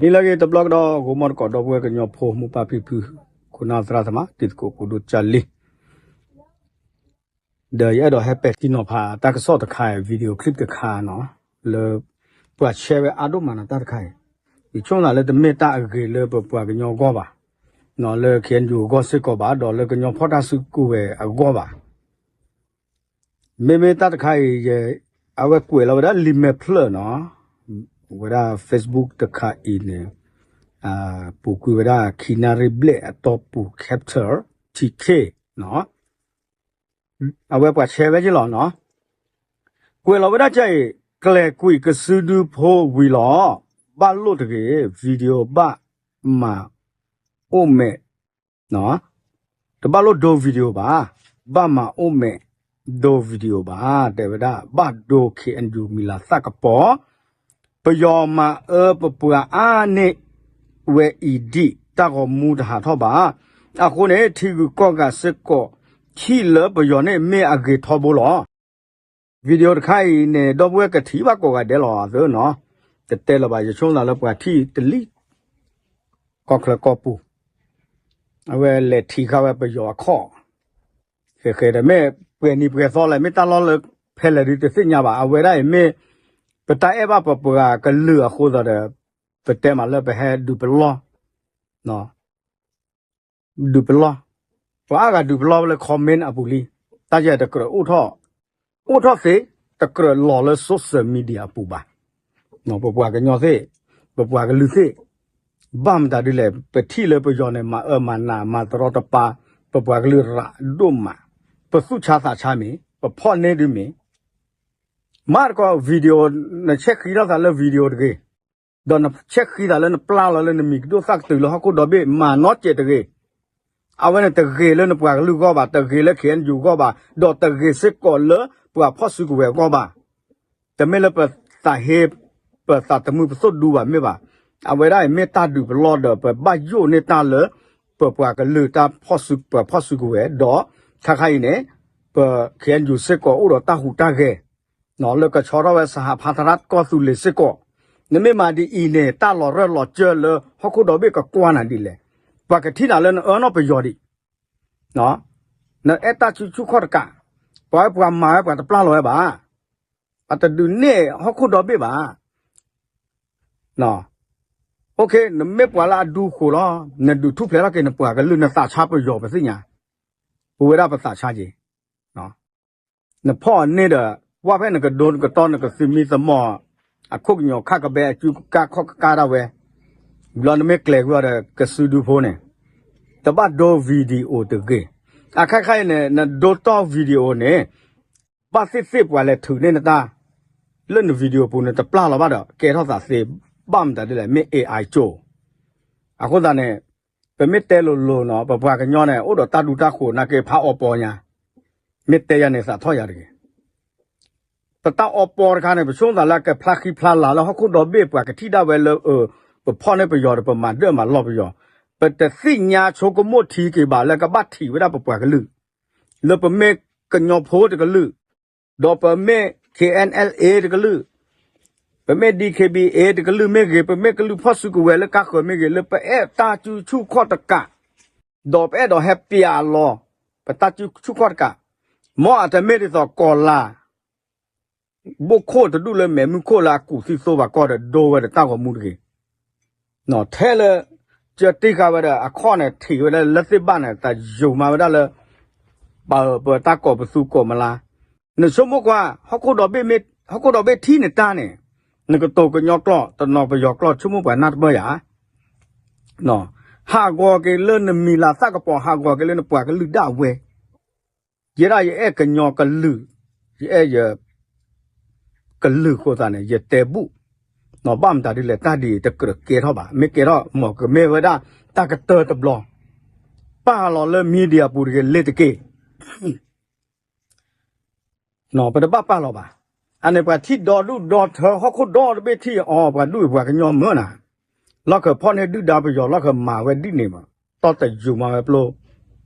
နံၤလၢအဂ့ၤတဘျီကဒီး ဂီၤမီၢ်တကိး ဒီပုၢ်ဝဲၢ်ကညီဖိ မိၢ်ပၢ်ဖံဖု ခိၣ်နၢ်သရၣ်သမါ တံၤသကိးဖိဒိၣ်ကၢ်လံၤ ဒီးယအဲၣ်ဒိးဟဲပဲာ်ထံနီၤဖး တၢ်ကစီၣ်တခါအံၤ video clip တခါနီၤ လၢ ပှၤ share ဝဲအါဒိၣ်မးနီၤ တၢ်တခါအံၤ ယဆိကမိၣ်သးလၢတမ့ၢ်တၢ်အဂ့ၤလၢပပှၤကညီအဂီၢ်ဘၣ်, လၢ K N U အဂီၢ်စ့ၢ်ကီးဘၣ် ဒီးလၢကညီဖီၣ်တၢ်စုကဝဲၤအဂီၢ်ဘၣ်. မ့မ့ၢ်တၢ်တခါအံၤ အဝဲကွဲးလီၤဝဲဒၣ်လံာ်မဲာ်ဖျၢၣ်နီၤ, ဝဲဒၣ် Facebook တခါအံၤန့ၣ် ပူၤကွံာ်ဝဲဒၣ်ခံနၣ်ရံၣ်ဘျဲၣ်အတီၢ်ပူၤ Captain T K နီၤ, အဝဲပှၤ share ဝဲက့လီၤနီၤ, ကွဲးလီၤဝဲဒၣ်ကအံၤ ကျဲၤကွံာ်ကစုဒုဖိဝံၤလီၤ, ဘၣ်လိၣ်တဂ့ၤ video ဘၣ်မၤအိၣ်မဲာ် တဘၣ်လိၣ်ဒိ video ဘၣ်, ဘၣ်မၤအိၣ်မဲာ်ဒိ video ဘၣ်, တဲဝဲဒၣ် ဘၣ်ဒိ K N U မံၤလၤသၣ်ကပီၤ, ပယီၤမၤအၢပပှၤအါန့ၢ်ဝဲအံၤဒံး တၢ်ဂီၤမူတဟးထီၣ်ဘၣ်. အဃိန့ၣ် ထံဂုၤကီၢ်ဂၤစ့ၢ်ကီး ထံၣ်လၢပယီၤန့ၣ်မ့ၢ်အဂ့ၤထီဘိလီၤ. video တခါအံၤန့ၣ် ဒီပုၢ်ဝဲၢ်ကထံၣ်ဘၣ်ကိးဂၤဒဲးလီၤအသးနီၤ, တတဲလၢၤဘၣ် ယဆိကမိၣ်သးလၢပှၤထံၣ်တလံၣ် ကီၢ်ချၢကီၢ်ပူၤ, အဝဲလဲၤထံၣ်ဃာ်ဝဲပယီၤအခီၣ်, ဃဲဃဲဒီးမ့ၢ်ပှဲၤနံၤပှဲၤသီလဲၣ် မ့ၢ်တၢ်လီၢ်လၢဖဲလဲၣ်ဒုးတသ့ၣ်ညါဘၣ် အဝဲဒၣ်အံၤမ့ၢ် ပတၢ်အဲၣ်ဘၣ်ပပှၤကလုာ်အဃိသတးဒီး ပတဲမးလၢပဟဲဒုးပလီၢ် ဒုးပလီၢ်, ပှၤအါဂၤဒုးပလီၢ်လၢ comment အပူၤလံ, တၢ်ယဲတကြၢးအိၣ်ထီၣ်, အိၣ်ထီၣ်သ့, တကြၢးလီၤလၢ social media အပူၤဘၣ်. ပပှၤကညီသ့ၣ်, ပပှၤကလုာ်သ့ၣ်, ဘၣ်မတၤဒ်လဲၣ် ပထံၣ်လၢပယီၤန့ၣ် မၤအၢမၤနး မၤတရီတပါ, ပပှၤကလုာ်ရးဒိၣ်မး, ပသူၣ်ဆါသးဆါမ့ၢ်, ပဖီၣ်န့ၢ်ဒုးမ့ၢ်, မ့ၢ်တကီၢ် video နဆဲးဃံထီၣ်သးလၢ video တဂ့ၤ, ဒီးနဆဲးဃံသးလၢနပျၢ်လီၤလၢနမံၤကဒိၣ်သၣ်ကတုၤလၢဟီၣ်ခိၣ်ဒီဘ့ၣ် မၤနီတစဲးတဂ့ၤ. အဝဲန့ၣ်တဂ့ၤလၢနပှၤကလုာ်အဂီၢ်ဘၣ်, တဂ့ၤလၢ K N U အဂီၢ်ဘၣ်, ဒီးတဂ့ၤစ့ၢ်ကီးလၢပှၤဖီၣ်စုကဝဲၤအဂီၢ်ဘၣ်. တမ့ၢ်လၢပသးဟ့ ပသးသမူပသိၣ်ဒူဘၣ်မ့ၢ်ဘၣ်. အဝဲဒၣ်အံၤမ့ၢ်တၢ်ဒုးပလီၢ်ဒီး ပဘၣ်ယိၣ်န့ၢ်တၢ်လၢ ပပှၤကလုာ်တၢ်ဖီၣ်စု ပှၤဖီၣ်စုကဝဲၤ ဒီး ခါခါအံၤန့ၣ် ပ K N U စ့ၢ်ကီးအိၣ်ဒီးတၢ်ဟူးတၢ်ဂဲၤ လၢကဆီထီၣ်ဝဲ စဟဖါသရၣ်ကီၢ်သူလ့ၤစ့ၢ်ကီး, နမ့ၢ်မၤဒ်အံၤန့ၣ် တၢ်လီၤရၢၢ်လီၤစၢၢ်လၢဟီၣ်ခိၣ်ဒီဘ့ၣ်ကကွၢ်နၤဒ်လဲၣ်. ပှၤကထံၣ်နၤလၢနအၢနီၢ်ပယီၤဒံး, နအဲၣ်တၢ်စုဆူၣ်ခီၣ်တကး, ပှၤဝဲပှၤမၤဝဲပှၤတပျၢ်လီၤဝဲဘၣ်. အတဒုးနဲၣ်ဟီၣ်ခိၣ်ဒီဘ့ၣ်ဘၣ်. နမ့ၢ်ပှၤလၢအဒူဃိးလီၤ, နဒုးထူၣ်ဖျဲးထီၣ်က့ၤနပှၤကလုာ် နသးဆါပယီၤပသ့ၣ်ညါ, ပဝဲဒၣ်ပသးဆါက့ၤ နဖီၣ်အန့ၢ်ဒီး ကွၢ်ဖဲနကဒိနကတီ နကသုးမံသမိး အခိၣ်ကညီၤခၣ်ကဘဲ အစုကါခီၣ်ကကါဒၣ်ဝဲ, ဘျီနမ့ၢ်ကျဲၤကွံာ်အီၤဒီး ကစုဒုဖိန့ၣ် တဘၣ်ဒိ video တဂ့ၤ. အခါခါအံၤန့ၣ် နဒိတီၢ် video န့ၣ် ဘၣ်သ့ၣ်သ့ၣ်ပှၤလဲၤထုးန့ၢ်နတၢ် လၢန video ပူၤန့ၣ် တပျၢ်လီၤဘၣ်ဒီး ကဲထီၣ်သးသ့ ဘၣ်မတၤဒ်လဲၣ် မ့ၢ် A I ကၠိ အဃိသတးန့ၣ် ပမ့ၢ်တဲလိၤလိၤနီၤ ပပှၤကညီန့ၣ် အိၣ်ဒီးတၢ်ဒူတၢ်ဃိး နာ်က့ဖးအီပီညါ, မ့ၢ်တဲယၤန့ၣ် သးထီၣ်ယၤတဂ့ၤ. ပတၢ်အီပီတခါန့ၣ် ပဆိကမိၣ်သးလၢကဖျါဃံဖျါလၤလၢဟီၣ်ခိၣ်ဒီဘ့ၣ် ပှၤကထံၣ်ဒၣ်ဝဲလၢ ပဖီၣ်န့ၢ်ပယီၤဒီး ပမၤဒၢၣ်မၤလီၢ်ပယီၤ, ပတသ့ၣ်ညါဆိကမိၣ်ထံက့ၤဘၣ်လၢကဘၣ်ထံၣ်ဝဲဒၣ်ပပှၤကလုာ်, လၢပမ့ၢ်ကညီဖိတကလုာ်, ဒီးပမ့ၢ် K N L A တကလုာ်, ပမ့ၢ် D K B A တကလုာ်မ့ၢ်ဂ့ၤ, ပမ့ၢ်ကလုာ်ဖီၣ်စုကဝဲၤလၢကါဃၢၤမ့ၢ်ဂ့ၤ, လၢပအဲၣ်တၢ်စုဆူၣ်ခီၣ်တကး, ဒီးပအဲၣ်ဒိးဟဲပျးလီၤ ပတၢ်စုဆူၣ်ခီၣ်တကး, မ်အတမ့ၢ်ဒ်သိးကီၢ်လၤ ဘိၣ်ခိၣ်တဒူၣ်လၢမဲးမုၢ်ခိၣ်လၢအကူၣ်သံသိဘၣ်ကီၢ်ဒီး ဒိဝဲဒီးတၢ်ဂီၤမူတဂ့ၤ. ထဲလၢ ကၢတ့ၢ်ဃာ်ဝဲဒီးအခီၣ်န့ၣ် ထံၣ်ဝဲဒၣ်လၢသ့ၣ်ဘၣ်န့ၣ် တၢ်ယိာ်မၤဝဲဒၣ်လၢ ပ ပတၢ်ကိးပသူကိးမလါ, နဆိကမိၣ်ကွၢ် ဟီၣ်ခိၣ်ဒီဘ့ၣ်မ့ၢ် ဟီၣ်ခိၣ်ဒီဘ့ၣ်ထံၣ်နတၢ်န့ၣ် နကတိၤကညီကျိာ် တနီၤပယီၤကျိာ် ဆိကမိၣ်ပှၤနၢ်တပၢၢ်ယၤ ဟးဂီၤက့ၤလၢနမံၤလၤသၣ်ကပီၤ ဟးဂီၤက့ၤလၢနပှၤကလုာ်ဒၣ်ဝဲ, ယဲဒၣ်ယအဲၣ်ကညီကလုာ်, ယအဲၣ်ယ ကလုာ်ဃိသးန့ၣ် ယတဲဘူၣ်, ဘၣ်မတၤဒ်လဲၣ် တၢ်ဒ်အံၤတကြၢးကဲထီၣ်ဘၣ်, မ့ၢ်ကဲထီၣ် မ်ကမ့ၢ်ဝဲဒၣ်တၢ်ကတၢၢ်တဘျီ, ပာ်လီၤလၢ media ပူၤတဂ့ၤ လ့ၤတက့ၢ် ပတဘၣ်ပာ်လီၤဘၣ်. အန့ၣ်ပှၤထံၣ်ဒီဒူၣ်ဒီထၢ ဟီၣ်ခိၣ်ဒီတဘ့ၣ်ထံၣ်အီၤ ပှၤဒူၣ်အံၤပှၤကညီမုၢ်နၤ, လီၢ်ခၢၣ်ဖီၣ်န့ၢ်ဒုၣ်ဒါပယီၤ လီၢ်ခၢၣ်မၤဝဲဒ်န့ၣ်မး, တီတယုာ်မၤဝဲပျိ,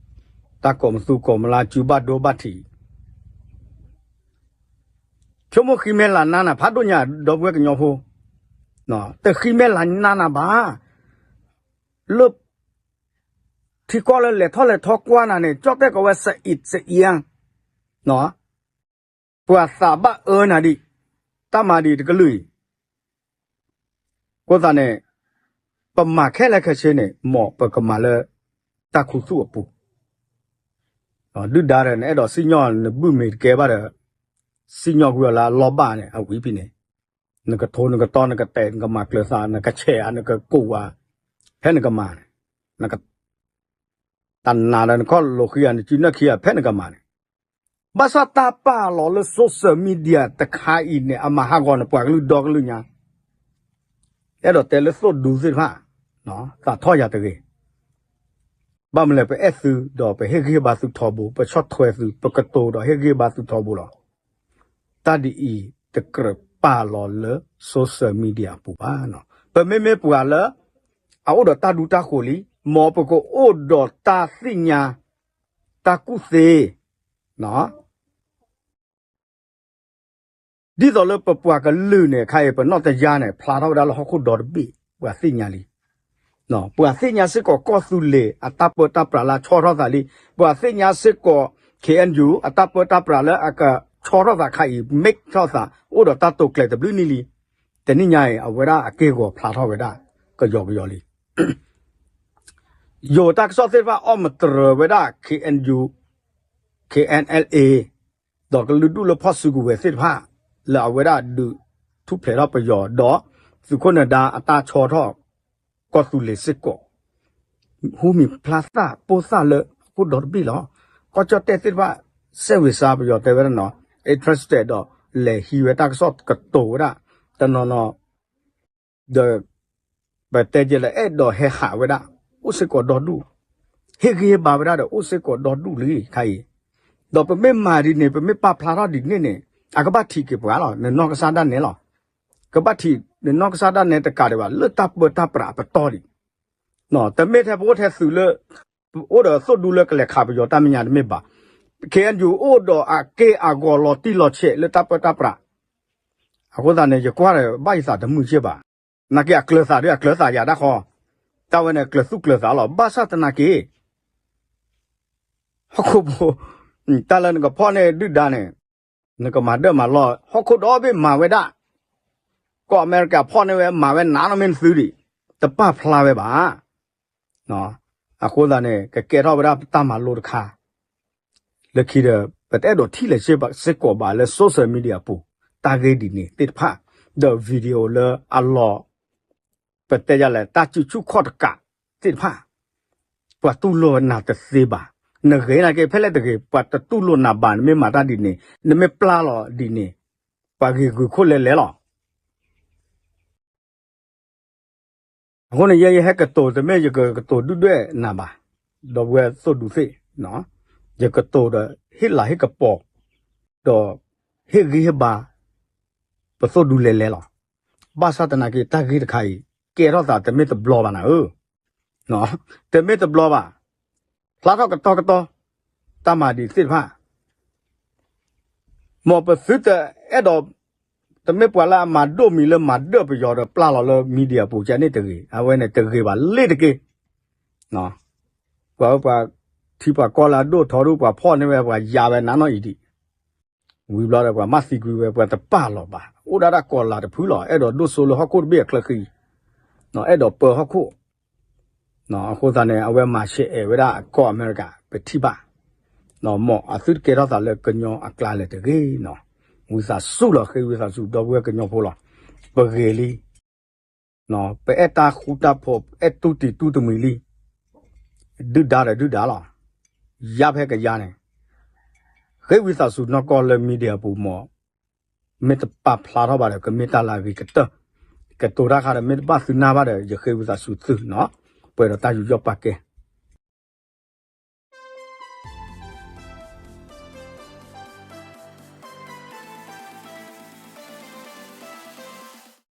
တၢ်ကိးမသူကိးမလါ စုဘၣ်ဒိဘၣ်ထံး ဆိကမိၣ်ဃံမဲာ်လၤနါနၤ ဖးဒိၣ်ညါ ဒီပုၢ်ဝဲၢ်ကညီဖိ, တဃံမဲာ်လၤနးနၤဘၣ်. လၢ ထံကီၢ်လၢလဲၤထီၣ်လဲၤထီကွၢ်နၤန့ၣ် ကၠီၣ်တဲၣ်ကိးဝဲစအံးစအံး, ပှၤသးဘၣ်အၢနၤဒံး, တၢ်မၤဒံးတကလုာ်အံၤ အဃိသတးန့ၣ် ပမၤခဲလၢာ်ခဲဆ့န့ၣ် မ်ပကမၤလၢ တၢ်ခူသူၣ်အပူၤ, ဒုၣ်ဒါဒီး နအဲၣ်ဒိးစံၣ်ညီၣ်နဘုၣ်မ့ၢ်တကဲဘၣ်ဒီး စံၣ်ညီၣ်ကွံာ်အီၤလၢအလီၢ်ဘၣ်န့ၣ် အဝံၤဖဲန့ၣ် နကထိနကတီ နကတဲာ် နကမၤကျၢၤသး နကဆဲးဧါ နကကိးဧါ, ဖဲနကမၤန့ၣ် နက တၢ်နးဒီးနခီၣ်လိာ်ဃံဧါ နစုနၢ်ခံဂၤ ဖဲနကမၤန့ၣ် ဘၣ်ဆၣ်တၢ်ပာ်လီၤလၢ social media တခါအံၤန့ၣ် အမၤဟးဂီၤန့ၣ် ပှၤကလုာ်ဒီကလုာ်ညါ, အဲၣ်ဒိးတဲလၢသိၣ်ဒူသ့ၣ်တဖၣ် သးထီၣ်ယၤတဂ့ၤ. ဘၣ်မနုၤလဲၣ် ပအဲၣ်သုဒီးပဟ့ၣ်ဂံၢ်ဟ့ၣ်ဘါသုထီဘိ, ပဆီၣ်ထွဲသု, ပကတိၤဒီးဟ့ၣ်ဂံၢ်ဟ့ၣ်ဘါသုထီဘိလီၤ. တၢ်ဒ်အံၤ တကြၢးပာ်လီၤလၢ social media အပူၤဘၣ်. ပမ့မ့ၢ်ပှၤလၢ အအိၣ်ဒီးတၢ်ဒူတၢ်ဃိၤလံ, မ်ပကအိၣ်ဒီးတၢ်သ့ၣ်ညါ တၢ်ကူၣ်သ့ ဒ်သိးလၢပပှၤကလုာ်န့ၣ် ခါအံၤ ပနီၢ်တယါန့ၣ် ဖျါထီၣ်ဝဲဒၣ်လၢဟီၣ်ခိၣ်ဒီတဘ့ၣ် ပှၤသ့ၣ်ညါလံ. ပှၤသ့ၣ်ညါစ့ၢ်ကီးကီၢ်သူလ့ၤ အတၢ်ပၢတၢ်ပြးလၢအဆီၣ်ထီၣ်သးလံ. ပှၤသ့ၣ်ညါစ့ၢ်ကီး ခ့ၣ်အဲၣ်ယူၣ် အတၢ်ပၢတၢ်ပြးလၢအကဆီၣ်ထီၣ်သးခါအံၤ မ့ၢ်ထီၣ်သး အိၣ်ဒီးတၢ်တိာ်ကျဲၤတဘျုးနံၣ်လံ. တနံၣ်ညါအံၤ အဝဲဒၣ်အက့ၢ်အဂီၤဖျါထီၣ်ဝဲဒၣ် ကယီကယီလံ. ယိၤတၢ်ကစီၣ်သ့ၣ်တဖၣ်အီၣ်မတြၢၤဝဲဒၣ် ခ့ၣ်အဲၣ်ယူၣ်, ခ့ၣ်အဲၣ်အဲလ်အ့, ဒီးကလုာ်ဒူၣ်လၢဖီၣ်စုကဝဲၤသ့ၣ်တဖၣ် လၢအဝဲဒၣ်ဒုးထူၣ်ဖျဲးထီၣ်ပယီၤ ဒီးသုးခိၣ်နၢၤဒါအတၢ်ဆီၣ်ထီၣ် ကီၢ်သူလ့ၤစ့ၢ်ကီး ဟူမံၤဖျါသၣ်ပိၢ်သၣ်လၢဟီၣ်ခိၣ်ဒီတဘ့ၣ်လီၤ. ကီၢ်ကၠီၣ်တဲၣ်သ့ၣ်တဖၣ် စဲးဝ့ၤစါပယီၤတဲဝဲဒၣ်နီၤ interested ဒီးလဲၤဟံးဝဲတၢ်ကစီၣ်ကတိၤဝဲဒၣ် တနီၤနီၤ ဒီး ပတဲကဲလၢအဲၣ်ဒိးဟဲဟးဝဲဒၣ် အိၣ်စ့ၢ်ကီးဒီဒူၣ်, ဟ့ၣ်ဂံၢ်ဟ့ၣ်ဘါဝဲဒၣ်ဒီး အိၣ်စ့ၢ်ကီးဒီဒူၣ်လံခါအံၤ. ဒီးပမ့ၢ်မၤဒ်န့ၣ် ပမ့ၢ်ပာ်ဖျါထီၣ်ဒ်န့ၣ်န့ၣ် အကဘၣ်ထံးက့ၤပှၤလီၤ. နနီၢ်ကစၢ်ဒၣ်နဲလီၤ. ကဘၣ်ထံး နနီၢ်ကစၢ်ဒၣ်နဲတကးဒံးဘၣ် လၢတၢ်ပၢတၢ်ပြးအပတီၢ်ဒံး တမ့ၢ်ထဲပအိၣ်ထဲသုးလၢ အိၣ်ဒီးသိၣ်ဒူလၢကလဲၤခးပယီၤတၢ်မဲာ်ညါတမ့ၢ်ဘၣ်. ခ့ၣ်အဲၣ်ယူၣ်အိၣ်ဒီးအက့ၢ်အဂီၤလီၤတံၢ်လီၤဆဲးလၢတၢ်ပၢတၢ်ပြး. အဃိသတးန့ၣ် ယကွၢ်ဒီးဘၣ်ယသးတမုာ်က့ဘၣ်. နာ်က့အကျၢၤသးဒီးအကျၢၤသးယၤဒၣ်ဃီ, တၢ်ဝဲန့ၣ်ကျၢၤသူၣ်ကျၢၤသးလီၤ. ဘၣ်ဆၣ်သနာ်က့ ဟီၣ်ခိၣ်ဖိ တၢ်လၢနကဖီၣ်န့ၢ်ဒုၣ်ဒါန့ၣ် နကမၤဒၢၣ်မၤလီၢ် ဟီၣ်ခိၣ်ဒီဘ့ၣ်မၤဝဲဒၣ်, ကီၢ်အမဲရကၤဖီၣ်န့ၢ်ဝဲမၤဝဲနးနီၢ်မ့ၢ်နသုဒံး, တပာ်ဖျါဝဲဘၣ်. အဃိသတးန့ၣ် ကကဲထီၣ်ဝဲဒၣ်ပတၢ်မၤလိတခါ လၢခံဒီး ပတအဲၣ်ဒိးထံၣ်လဲၤစ့ၢ်ကီးဘၣ်လၢ social media အပူၤ တၢ်ဂ့ၢ်ဒ်န့ၣ်သ့ၣ်တဖၣ်, ဒီး video လၢအလီၤ ပတဲယၤလဲၣ် တၢ်စုဆူၣ်ခီၣ်တကးသ့ၣ်တဖၣ်, ပှၤတူၢ်လိာ်နၤတသ့ဘၣ်. နဂ့ၤနာ်က့ ဖဲလဲၣ်တဂ့ၤ ပှၤတတူၢ်လိာ်နၤဘၣ်. နမ့ၢ်မၤတၢ်ဒ်န့ၣ် နမ့ၢ်ပျၢ်လီၤဒ်န့ၣ် ပှၤဂ့ၤဂုာ်ခိၣ်လဲၤလဲၤလီၤ. အဃိန့ၣ် ယဲယဟဲကတိၤ တမ့ၢ်ယကကတိၤဒုၣ်ဒွဲၣ်နၤဘၣ်, ဒီပုၢ်ဝဲၢ်သိၣ်ဒူသ့ၣ်, ယကတိၤဒီးဟ့ၣ်လၤဟ့ၣ်ကပီၤ, ဒီးဟ့ၣ်ဂံၢ်ဟ့ၣ်ဘါ ပသိၣ်ဒူလဲၤလဲၤလီၤ. ဘၣ်ဆၣ်သနာ်က့ တၢ်ဂ့ၢ်တခါအံၤ ကဲထီၣ်သးတမ့ၢ်တဘျီဘၣ်နၤဧၢ, တမ့ၢ်တဘျီဘၣ်. ဖျါထီၣ်ကတီၤကတီၤ တၢ်မၤဒံးသ့ၣ်တဖၣ် မ်ပသုတအဲၣ်ဒိး, တမ့ၢ်ပှၤလၢအမၤဒိၣ်မံၤလၢမၤဒၢၣ်ပယီၤဒီးပျၢ်လီၤလၢ media ပူၤကဲန့ၣ်တဂ့ၤ, အဝဲန့ၣ်တဂ့ၤဘၣ် လ့ၣ်တက့ၢ်. ပှၤဝဲပှၤထံပှၤကီၢ်လၢအဒိၣ်ထီဒိၣ် ပှၤဖီၣ်န့ၢ်ဝဲ ပှၤယါဝဲနးနီၢ်အံၤဒံး, ဝံၤဘျီဒီးပှၤမၤသံကွံာ်ဝဲ ပှၤတပာ်လီၤဘၣ်. အိၣ်ဒၣ်ဒၣ်ကီၤလၤတဖုလီၤ. အဲၣ်ဒိးဒိၣ်စိလၢဟီၣ်ခိၣ်တဘ့ၣ်အချၢဃံ, အဲၣ်ဒိးပၢဟီၣ်ခိၣ် အဃိသတးန့ၣ် အဝဲမၤဆဲးအဲၣ်ဝဲဒၣ်ကီၢ်အမဲရကၤ ပထံၣ်ဘၣ်, မ်အသုတကဲထီၣ်သးလၢကညီအကျါလဲၣ်တဂ့ၤ. ဝံသးစူၤလီၤ, ဃ့ဝံသးစူၤ ဒီပုၢ်ဝဲၢ်ကညီဖိလီၤ. ပဂ့ၤလံ, ပအဲၣ်တၢ်ဃူတၢ်ဖိး အဲၣ်တူၢ်တံၤတူၢ်တမှံၤလံ, ဒုၣ်ဒါဒီးဒုၣ်ဒါလီၤ. ယါဖဲကယါန့ၣ် ဃ့ဝံသးစူၤနီၢ်ကီၢ်လၢ media ပူၤမး, မ့ၢ်တပာ်ဖျါထီၣ်ဘၣ်ဒီး ကမ့ၢ်တၢ်လၢအဂ့ၤကတၢၢ်, ကတိၤတၢ်ခါဒီး မ့ၢ်တဘၣ်သုနၢ်ဘၣ်ဒီး ယဃ့ဝံသးစူၤသုနီၤ, ပှဲၤဒီးတၢ်ယူးယီၣ်ပာ်ကဲ